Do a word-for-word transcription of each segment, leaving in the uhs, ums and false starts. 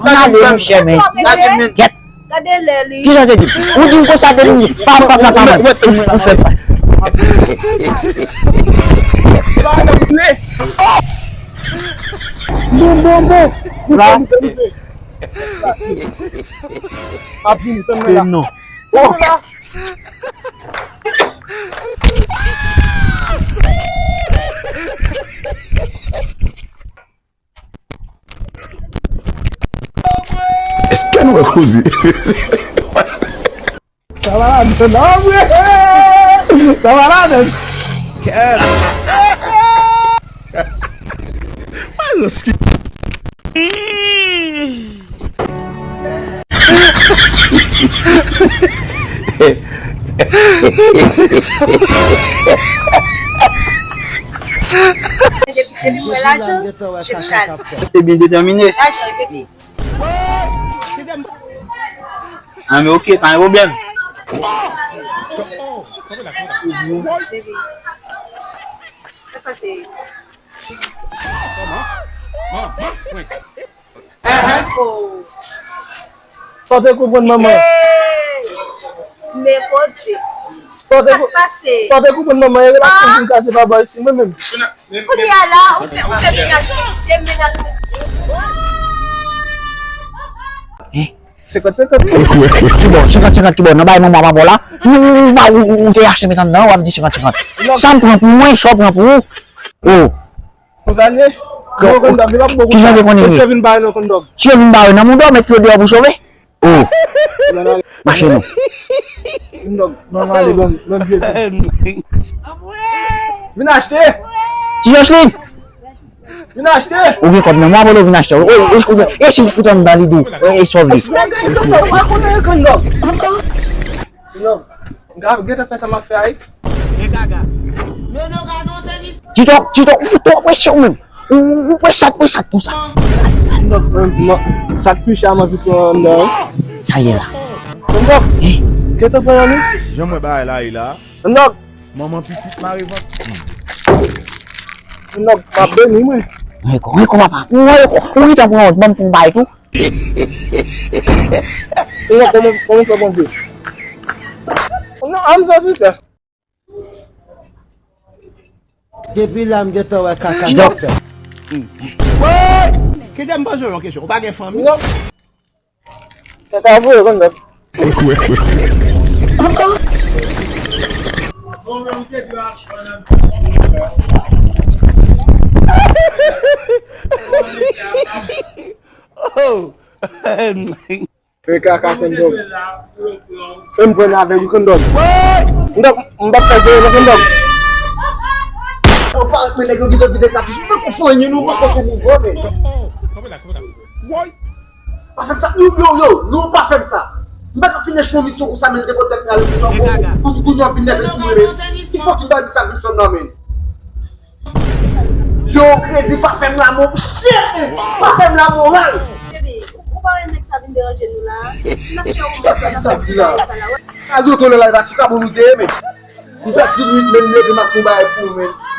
Ann ale, monchè, men. Gade, men. Gade lè li. Kijan te di? Ou di m konsa depi m di, pa, pa, pa, pa, mwen. Ou fè sa. Bon, bon, bon. La. Ap vini, tann mwen la. Non. Tann mwen la. Èske nou wè koze? Sa va ladan, non, vre? Sa va ladan. Kèt. Mwen, Depi, depi m wè lajan, je pral. Te byen detèmine. Lajan, depi. Ah, men oke, pa gen pwoblèm. Depi. Sa pase? Sa w te konprann manman? Men Bondye. Sa w te konprann manman? E relasyon vin kaze pa bò isi, mwen menm. Kounye a la, ou fè, ou fè mennaj, de mennaj. Senkant senkant. Ki bò? Senkant senkant ki bò? Nan bay manman pa bò la. Ou, ou, ou, ou, ou te achte met anndan, w ap di senkant senkant. Sa m pran pou mwen, sa w pran pou ou. Oh. Rosalie, bon kondòm, li pa bon. Kijan te konnen? Mesye vin bare nan kondòm. Si yo vin bare nan mouda w, met yo deyò pou sove. Oh. Mache non. Kondòm, ban m ale, ban m, ban m vye. Vin achte. Ti Jocelyn. Vin achte. Ou gen kòb nan men w, apre w vin achte. Oh, oh, oh, oh. E si l fout anndan li di w, e, e sove. Kondòm, kondòm, kondòm. Kondòm. M ka gentan fè sa m ap fè a wi. Men gaga. Men non, gade yon sezi. Tito, Tito, ou fout twò prese ou menm. Ou, ou, ou prese, prese konsa. Non, non, sa k pi chè a m anvi pran anndan wi. Sa ye la. Anndan. Gentan pran nan nou. Jan mwen bagay la ye la. Anndan. Manman pitit mare vant. Anndan, m ap beni mwen. Mwen kon, mwen kon papa. Mwen kon, ou gentan pran yon banm pou m bay tou. Ou wè kòman, kòman fè Bondye? Non, an m sòsi fè. Depi la, m gentan wè kaka k ap fè. Woy! Kite m poze w yon kesyon. Ou pa gen fanmi? Non. Kaka voye konn dòt. Oh! E kaka konn dòt. E m pran avèk ou konn dòt. Konn dòt, m p ap fè zero nan konn dòt. Yo pa ret men nèg yo gentan vide katouch. Ou poko fè anyen non, ou poko sou mouvman men. Woy! Pa fè m sa. Yo, yo, yo, non, pa fè m sa. M pa ka fin lèche yon misyon konsa, men depo tèt pral pou, pou, pou yon vin nève sou mwen, men. Ki fòk m bay misye vin fè m nan, men. Yo, krezi, pa fè m lamoral, shit! Pa fè m lamoral! Bebe, ou pa wè nèg sa vin deranje nou la? N ap fè ou sa, sa di la. Al doto lè la, e pa sou kabon nou te ye, men. M pèdi nwit, men m leve, m ap fè yon bagay pou ou, men.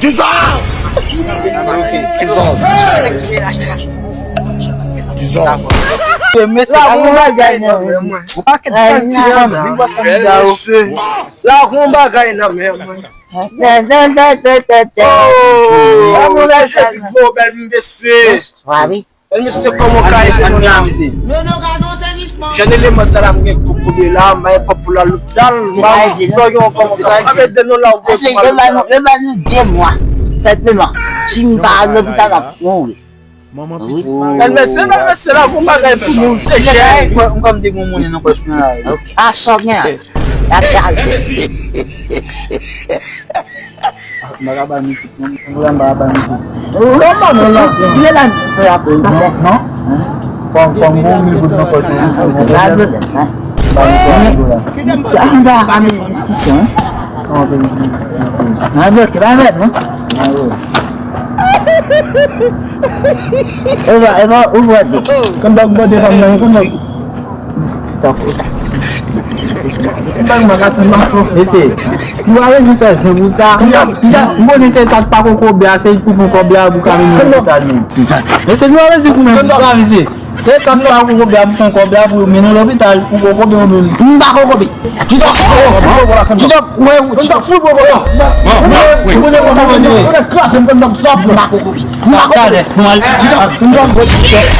Dissolve! Dissolve! Dissolve! Mesye, la gon bagay nan men mwen. Ou pa ket tan ti fanm, li wè sa m da yo. La gon bagay nan men mwen. Oh, se Jezi ki voye w bèl mesye. Bèl mesye, kòman w ka ede nou la? Jèn eleman sa la, m gen kokobe la, m bay pòp pou la lopital, m ba w sò gen yon kòman w ka ede nou la, ou voye pou m al lopital. Yo ba nou de mwa, senpleman. Si m pa al lopital, m ap mouri. Wi. Bèl mesye, bèl mesye, la gon bagay pou nou, se jèn. Mwen kòm te gon moun nan pòch mwen la. A sa w gen a. Y ap gade. M pa ka ba nou tout, non. M pa ka ba nou tout. Non, non, non, non. Vye la, frè, apre. Non, non. Fò, fò m gon mil goud nan pòch mwen. Pa pwoblèm, hein. Ba nou twa mil dola. Sa, m pa ka ba nou diskisyon, hein. Nan bloke, pa vèt, non. Eva, Eva, ou vwè de. Kòm bag bòde fanm nan, kòm bag. Tankou. Mesye, nou pa bezwen fè zen pou sa. M konnen se sa k pa kokobe a, se pou pran kòb la pou ka mennen lopital menm. Mesye, nou pa bezwen goumen pou sa, mesye. Se sa k pa kokobe a pou pran kòb la pou mennen lopital pou kokobe ou menm. M pa kokobe. Kidòk, kidòk, wè, kidòk, fou, fou, fou. Ou konnen kòman mwen ye. M pa kokobe. M pa kokobe. Talè, nou al. Kidòk, kidòk.